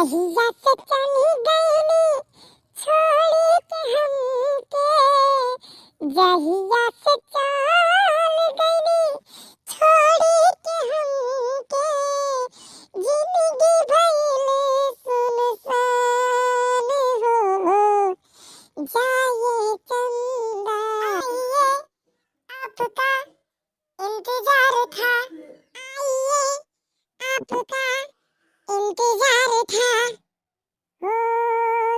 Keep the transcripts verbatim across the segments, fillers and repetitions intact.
जहिया से चली गईली छोड़ी के हमके, जहिया से चल गईली छोड़ी के हमके, जिंदगी भइल सुनसान हो। जा ये चंदा, आइए, आपका इंतजार था, आइए, आपका इंतजार था। हो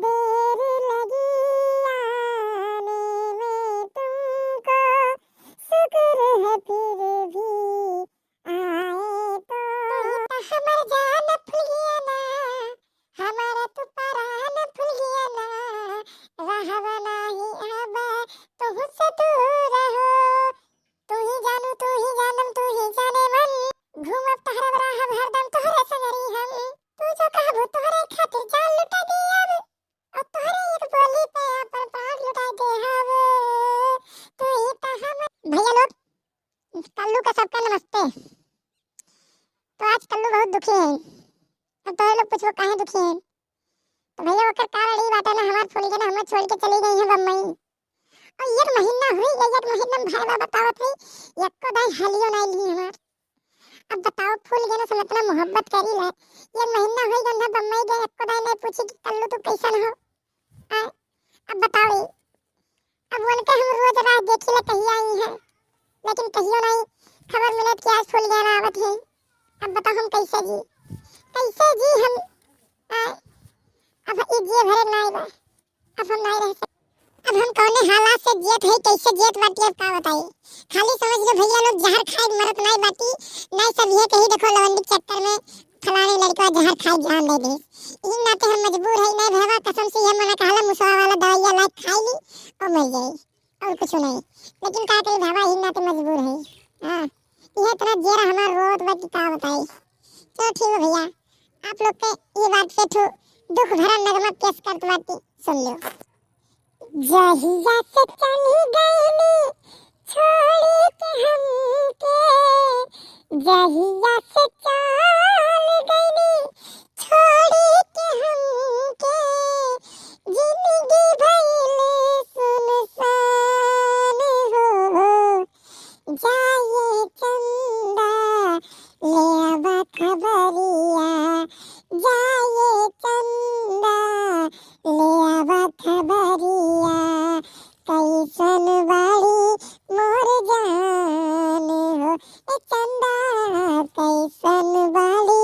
देर लगी आने में तुमको, शुक्र है फिर भी आए तो। तू ही तो हमर जान फुलिया ना, हमारा तू परान फुलिया ना, रहब नाही अब तुहसे दूर हो। तू ही जानू, तू ही जानम, तू ही जाने मन, घूमब तहरे रहब हरदम तोहरे संगरी हम। तू जो कहबू तोहरे खातिर जान लुटा देब, और तोहरे एक बोली पे अपन प्राण लुटा देब। तू ही तो हम। भैया लोग, कल्लू का सबका नमस्ते। तो आज कल्लू बहुत दुखी है। अब तो लोग पूछो काहे दुखी है? तो भैया ओकर कारण ई बाटे ना, हमार फूल के ना हमें छोड़ के चली गई है बम्बई। और एक महीना हुई गई, एक महीना में भाई बा बतावत है, एको दाई हालियो नहीं ली हमार। अब बताओ, फूल के ना से इतना मोहब्बत करी ले, एक महीना हुई गंधा बम्बई गए, एको दाई नहीं पूछी कि कल्लू तू कैसन हो। आ, अब बताओ ई, अब उनके हम रोज राह देखी ले कहिया आई है, लेकिन कहियो नहीं खबर मिलत कि आज फूल गहना आवत है। अब बताओ हम कैसे जी, कैसे जी हम? आ, अब ई जिए भरे नाई बा, अब हम नाई रह सक। अब हम कौने हालात से जियत है, कैसे जियत बाटी, अब का बताई। खाली समझ लो भैया लोग, जहर खाए मरत नाई बाटी, नाई सब ये कही देखो लवंडी के चक्कर में फलाने लड़का जहर खाए जान दे दे। ई नाते हम मजबूर है, नहीं भैया कसम से ये मना कहला मुसवा वाला दवाइया लाइक खाई ली और मर जाई। और कुछ नहीं, लेकिन का करी भावा, ही ना तो मजबूर है। हाँ, यह इतना जेरा हमार रोत बा कि का बताई। चलो ठीक है भैया, आप लोग के ये बात पे ठो दुख भरा नगमा पेश करत बाटी, सुन लो। जहिया से चली गईली छोड़ी के हमके, जहिया से चल गईली छोड़ी के हमके, जिंदगी भइल सुनसान हो। जा ये चंदा, ले आवा खबरिया, जा ये चंदा, ले आवा खबरिया, कैसन बाड़ी मोर जान हो। ए चंदा, कैसन बाड़ी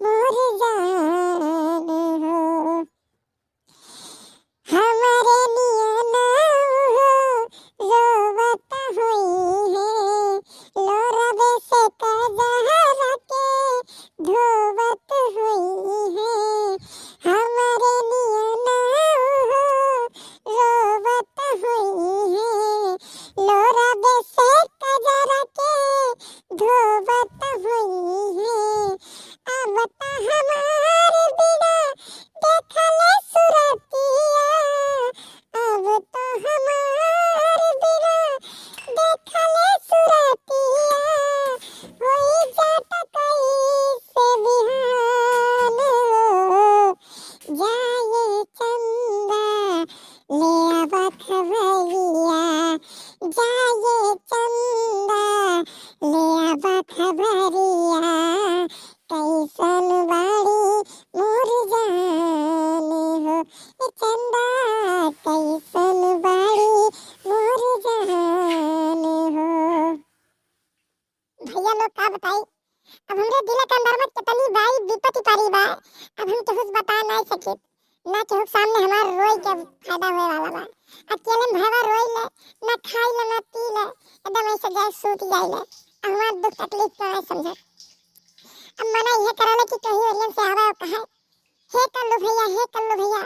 मोर जान हो। हमरे नियना हो रोवत होई है, लोरवे से कजहर के धोवत होई है। हमरे नियना हो रोवत होई है, लोरवे से कजहर के धोवत होई है। अब त हमार बिना देखले सुरतिया, अब त हमार बिना देखले सुरतिया, होई जात कैसे बिहान हो। जा ये चंदा, ले आवा खबरिया, जा ये चंदा, ले आवा खबरिया, कैसन बाड़ी मोर जान हो। ए चंदा, कैसन बाड़ी मोर जान हो। भैया लोग का बताई, अब हमरे दिल के अंदर में कितनी बड़ी विपत्ति पड़ी बा, अब हम केहू से बता नहीं सकित, ना केहू के सामने हमार रोई के फायदा होए वाला बा। अकेले में भवा रोई ले, ना खाई ले, ना पी ले, एकदम ऐसे जाए सूत जाई ले, अब हमार दुख तकलीफ के नहीं समझे। अब मना यह करले कि कहीं ओरियन से आवे और कहे, "हे कल्लू भैया, हे कल्लू भैया,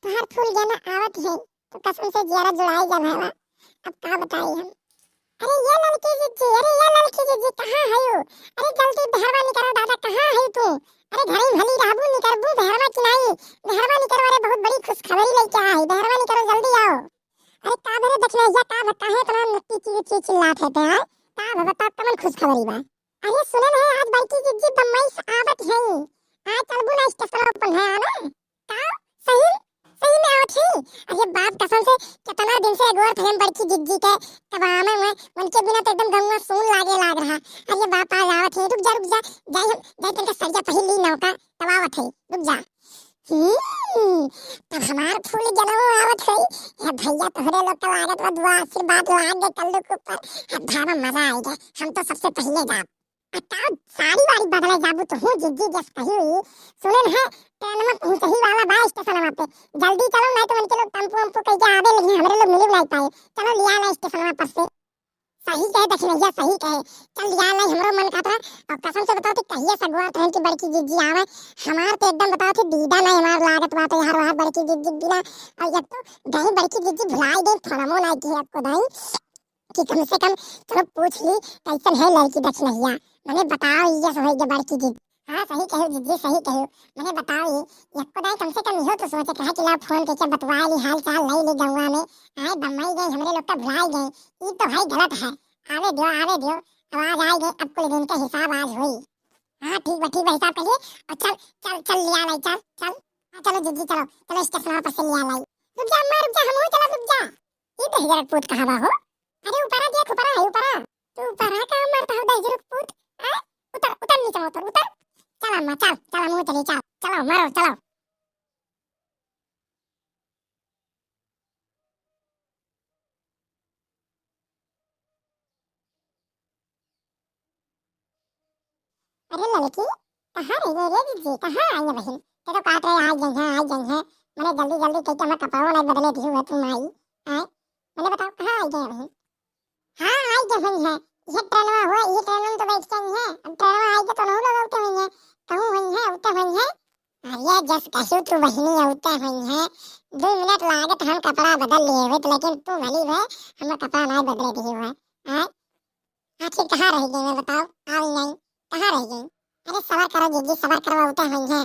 तोहार फूल गहना आवत है।" तो कसम से जियारा जुड़ाई जा भैया, अब का बताई हम। अरे ये ललकी जिज्जी, अरे ये ललकी जिज्जी, कहाँ है यू? अरे जल्दी बहरवा निकरो दादा, कहाँ है तू? अरे घरे भली रहबू, निकरबू बहरवा कि नाई? बहरवा निकरो, अरे बहुत बड़ी खुशखबरी लेके आई, बहरवा निकरो, जल्दी आओ। अरे का भरे दखिनैया, का भरे, काहे इतना नट्टी ची ची चिल्लात है ते, आय? का भरे, बता, कमन खुशखबरी बा? अरे सुने ना, आज बड़की जिज्जी बम्बई से आवत है, हाँ, चलबू ना स्टेशन पर है ना? का? सही, सही में आवत ही? अरे बाप कसम से, कितना दिन से अगोरत है हम बड़की जिज्जी के, तब आवे हुए, उनके बिना तो एकदम गंगवा सून लागे लाग रहा। अरे बाप आज आवत है, रुक जा, रुक जा, जाई हम, जाई तनका सरिया पहिर ली नौका, तब आवत है, रुक जा। हम्म, तब हमार फूल जनऊ आवत है। ए भैया, तोहरे लोग का लागत बा दुआ आशीर्वाद लाग गए कल्लू के ऊपर। ए धावा मजा आएगा, हम तो सबसे पहले जाब। आ का साड़ी वाड़ी बदले जाबू तो हूँ जिज्जी जस कही हुई। सुने न है, ट्रेन में पहुँचही वाला बा स्टेशन पे। जल्दी चलो, नहीं तो उनके लोग टेम्पो वेम्पो कह के आवे लगी, हमरे लोग मिल नहीं पाए। चलो लिया ला स्टेशन पर से। सही कहे दखिनैया, सही कहे। चल लिया ला, हमरो मन कहत रहा। और कसम से बताओ थे, कहिए सगुआ ट्रेन की बड़की जिज्जी आवे। हमार तो एकदम बताओ थे दीदा नहीं हमार लागत बा तो यार, वहाँ बड़की जिज्जी बिना। और एक तो दही बड़की जिज्जी भुलाई गई, फोनमो नहीं की आपको दही। कि कम से कम चलो पूछ ली, कैसन है लड़की दखिनैया, मने बताओ, ये सब है बड़की जिज्जी। हाँ, सही कहो जिज्जी, सही कहो, मने बताओ, ये यक्को दाई कम से कम इहो तो सोचे कहा कि ला फोन करके बतवा ली, हाल चाल लाई ली गौवा में। आए बम्बई गए, हमरे लोग का भुलाई गए, ई तो भाई गलत है। आवे दियो, आवे दियो, अब आज आए गए, अब कुल दिन का हिसाब आज होई। हाँ, ठीक बा, ठीक बा, हिसाब करिए, और चल, चल, चल लिया लाई, चल, चल। हाँ, चलो जिज्जी, चलो, चलो स्टेशन पर से लिया लाई। रुक जा अम्मा, रुक जा, हम चला, रुक जा। ई दहिजरक पूत कहाँ बा हो? अरे ऊपरा देख, ऊपरा है, ऊपरा। तू ऊपरा का मरता हो दहिजरक पूत? हैं? उतर, उतर नीचे उतर, उतर। चल अम्मा, चल, चल अम्मा चली, चल। चलो, मारो, चलो। अरे ललकी, कहाँ रह गए रे जिज्जी, कहाँ आई है बहिन? ते तो कहत रहे, "आ गई है, आ गई है।" मने जल्दी जल्दी कह के हमार कपड़वा नहीं बदले दिहू है तू माई। आए, मने बताओ, कहाँ आई गई है बहिन? हाँ, आई गई हुई है। ये ट्रेनवा हुआ, ये ट्रेन में तो बैठ के आई है। अब ट्रेनवा आई गई तो नहीं लोग उठे हुई है, कहूँ हुई है, उठे हुई है। अरे जस कहू तू बहिनी, उठे हुई है। दो मिनट लागत हम कपड़ा बदल लिए हुए, लेकिन तू भली है, हमार कपड़ा नहीं बदले दिहू है। आए, आखिर कहाँ रह गई मैं बताओ? आवी नहीं, कहाँ रह गई? अरे सबर करो जिज्जी, सबर करो, उठे हुई है।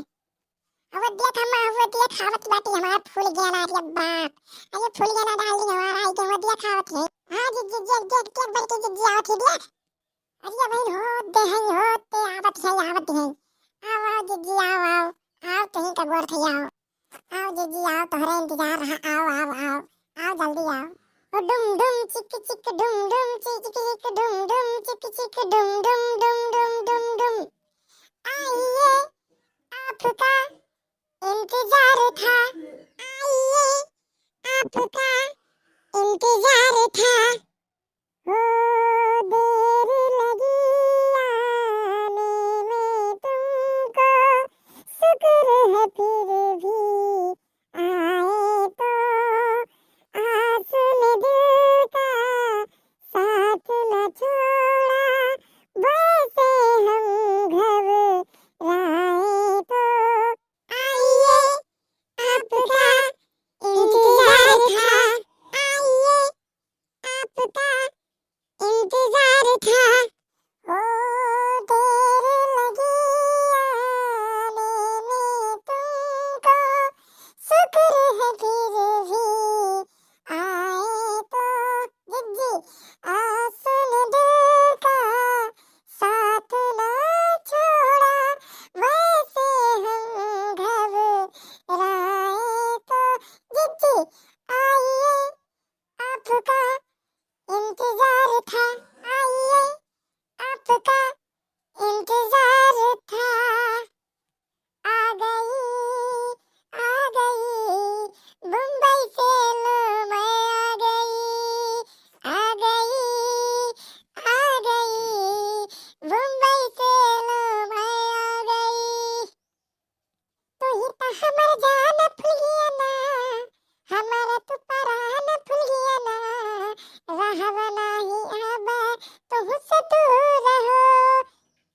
अब देख हम, अब देख आवत बाटी हमार फूल गया ना रे बाप। अरे फूल गया ना डाल दी हमार आई के, वो देख आवत है। हाँ जिज्जी, देख, देख, देख बड़की जिज्जी आवत है, देख। अरे भाई हो दे हैं, हो ते आवत है, आवत है। आओ, आओ जिज्जी, आओ, आओ। आओ, तुहीं का गोर थे, आओ। आओ जिज्जी, आओ, तोहरे इंतजार रहा, आओ, आओ, आओ। आओ, जल्दी आओ। ओ डुम डुम चिक चिक डुम डुम चिक चिक डुम डुम चिक चिक डुम डुम डुम डुम डुम डुम। आइए, आपका इंतजार था। आइए, आपका इंतजार था। हो देर लगी आने में तुमको, शुक्र है फिर भी आए तो। आंसू ने दिल का साथ न छोड़ा, वैसे हम घबराए तो। आइए, आपका इंतजार था। आइए, आपका इंतजार था। ओ देर लगी आने में तुमको, शुक्र है फिर भी आए तो। जिज्जी, आंसू ने दिल का साथ ना छोड़ा, वैसे हम घबराए तो। जिज्जी, आइए, आपका इंतजार था, आइए, आपका इंतजार था। आ गई, आ गई, मुंबई से लो मैं आ गई, आ गई, आ गई, मुंबई से लो मैं आ गई। तू ही त हमर जान फुलगिया ना, हमर तू परान फुलगिया ना, रहब नाही अब तुहसे दूर हो।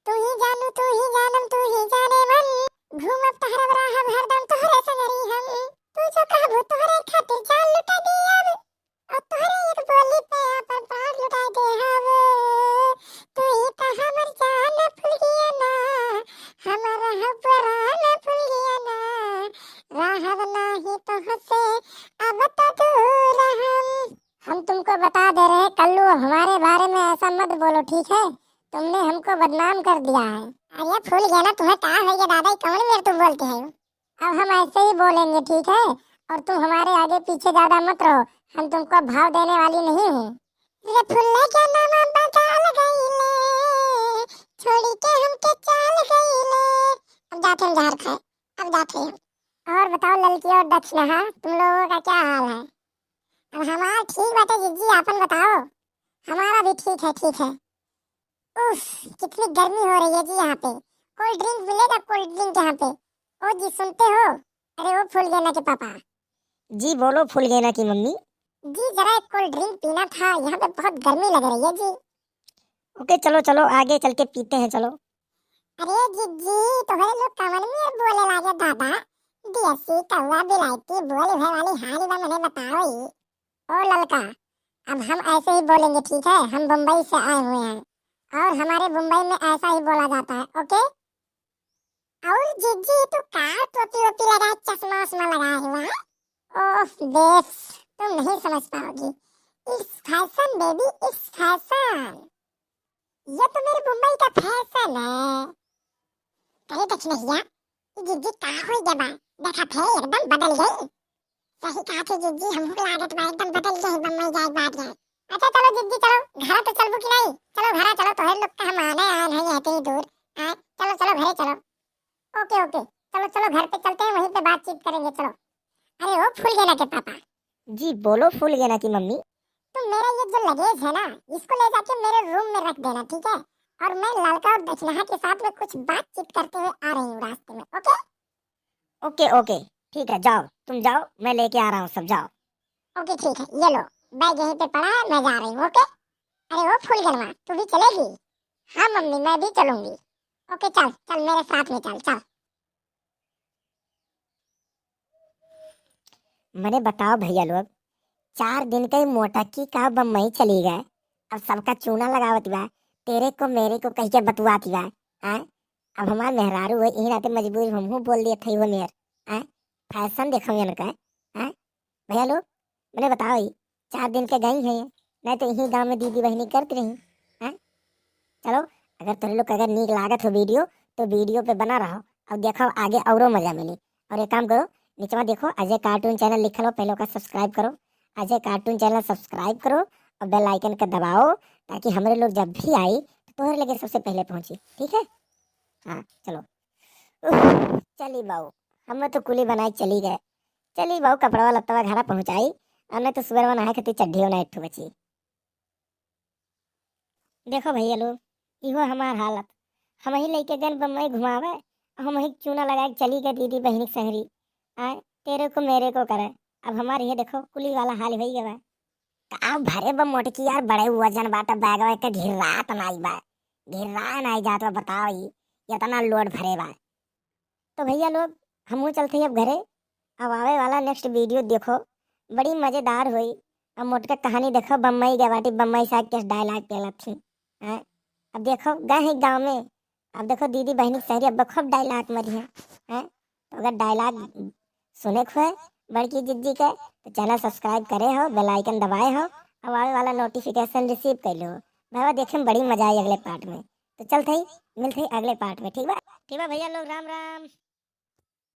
तू ही जानू, तू ही जानम, तू ही जाने मन, घूमब टहरब रहब हरदम तोहरे संगरी हम। तू जो कहबू तोहरे खातिर जान लुटा दियब। और तोहरे एक बोली पे आपन प्राण लुटा देहब। तू ही त हमर जान फुलगिया ना, हमर हो परान फुलगिया ना, रहब नाही तोहसे अब तो दूर हम। हम तुमको बता दे रहे हैं कल्लू, हमारे बारे में ऐसा मत बोलो, ठीक है? तुमने हमको बदनाम कर दिया है। अरे फूल गेना, तुम्हें का हो गया दादा, कौन मेर तुम बोलते हैं? अब हम ऐसे ही बोलेंगे, ठीक है? और तुम हमारे आगे पीछे ज्यादा मत रहो, हम तुमको भाव देने वाली नहीं हूँ। रे फुल्ले के नाम बदल गईले, छोड़ी के हमके चल गईले। अब जाते हम जहर खाए, अब जाते हम। और बताओ ललकी और दक्षिणा, तुम लोगों का क्या हाल है? अब हमारा ठीक बाटे जिज्जी, आपन बताओ। हमारा भी ठीक है, ठीक है। उफ, कितनी गर्मी हो रही है जी यहाँ पे। कोल्ड ड्रिंक मिलेगा कोल्ड ड्रिंक यहाँ पे? ओ जी सुनते हो? अरे ओ फूल गेना के पापा। जी बोलो फूल गेना की मम्मी। जी जरा एक कोल्ड ड्रिंक पीना था, यहाँ पे बहुत गर्मी लग रही है जी। ओके चलो चलो आगे चल के पीते हैं चलो। अरे जिज्जी तोहरे लोग कवन में बोले लागे दादा, देसी कौवा बिलायती बोल भे वाली हाल बा, मने बताओ ई। ओ ललका, अब हम ऐसे ही बोलेंगे, ठीक है? हम बम्बई से आए हुए हैं और हमारे बम्बई में ऐसा ही बोला जाता है, ओके? और जिज्जी तू का टोपी वोपी लगाए, चश्मा वश्मा लगाए हुआ है? ओह बेब्स, तुम नहीं समझ पाओगी। It's fashion baby, it's fashion। ये तो मेरे बम्बई का फैशन है। अरे दक्षिणहिया, ई जिज्जी का हो गया बा? देखा थे एकदम बदल गई। सही कहा थे जिज्जी, हमहू लागत बा एकदम बदल गई बम्बई जाए के बाद गए। अच्छा चलो जिज्जी चलो, घरा तो चलबू कि नहीं? चलो घरा चलो, तोहरे लोग का हम आने आए हैं इतनी दूर। आए, चलो चलो घरे चलो। ओके ओके, चलो चलो घर पे चलते हैं, वहीं पे बातचीत करेंगे, चलो। अरे ओ फूल गेना के पापा। जी बोलो फूल गेना की मम्मी। तुम मेरा ये जो लगेज है ना, इसको ले जाके मेरे रूम में रख देना, ठीक है? और मैं ललका और दक्षिणा के साथ में कुछ बातचीत करते हुए आ रही हूँ रास्ते में, ओके? ओके ओके, ठीक है, जाओ तुम जाओ, मैं लेके आ रहा हूँ सब, जाओ। ओके ठीक है, ये लो बैग यहीं पे पड़ा है, मैं जा रही हूँ, ओके? अरे ओ फूल गेनवा, तू भी चलेगी? हाँ मम्मी, मैं भी चलूंगी। ओके चल चल, मेरे साथ में चल चल। मने बताओ भैया लोग, चार दिन का ही मोटकी का बम्बई चली गए, अब सबका चूना लगावत बा, तेरे को मेरे को कह के बतुआत बा। हैं? अब हमार मेहरारू है, यही नाते मजबूर हमहू बोल दिए थई हो मेर। हैं? फैशन देखो इनका। हैं? भैया लोग, मने बताओ ही, चार दिन के गई है, नहीं तो यही गाँव में दीदी बहनी करती रही। हैं? चलो, अगर तोहरे लोग के अगर नीक लागत हो वीडियो, तो वीडियो पे बना रहो और देखो आगे औरो मजा मिली। और एक काम करो, निचवा देखो अजय कार्टून चैनल लिखल हो, पहले ओका सब्सक्राइब करो। अजय कार्टून चैनल सब्सक्राइब करो और बेल आइकन का दबाओ, ताकि हमरे लोग जब भी आई तो तोहरे लगे सबसे पहले पहुँची, ठीक है? हाँ चलो। उफ, चली बाऊ, हम तो कुली बनाए चली गए। चली बाऊ, कपड़वा लत्तवा घरा पहुँचाई, और नहीं तो सुबह नहाए खातिर चड्ढियो ना एक ठो बची। देखो भैया लोग, इहो हमार हालत। हम ही लइके गन बम्बई घुमावे, हम ही चूना लगा के चली गए दीदी बहनी के संगरी। आए, तेरे को मेरे को करे। अब हमार ये देखो, कुली वाला हाल होई गवा। का भरे बा मोटकी यार, बड़े वजन बाटा बैगवा के, ढिर्रात नाई बा, ढिर्रा नाई जात बा, बताओ ई, इतना लोड भरे बा। तो भैया लोग, हमहू चलते हैं अब घरे। अब आवे वाला नेक्स्ट वीडियो देखो, बड़ी मजेदार होई। अब मोटका कहानी देखो, बम्बई गए बाटी, बम्बई से आके डायलॉग पेलत थी। हैं? अब देखो, गए हैं गाँव में, अब देखो दीदी बहनी के संगरी अब खूब डायलॉग मरी है। हैं? तो अगर डायलॉग सुने के होए बड़की जिज्जी के, तो चैनल सब्सक्राइब करे हो, बेल आइकन दबाए हो, अब आवे वाला नोटिफिकेशन रिसीव कर लो। भाई देखे में बड़ी मजा आई अगले पार्ट में। तो चलते ही मिलते ही अगले पार्ट में, ठीक बा? ठीक बा भैया लोग, राम राम।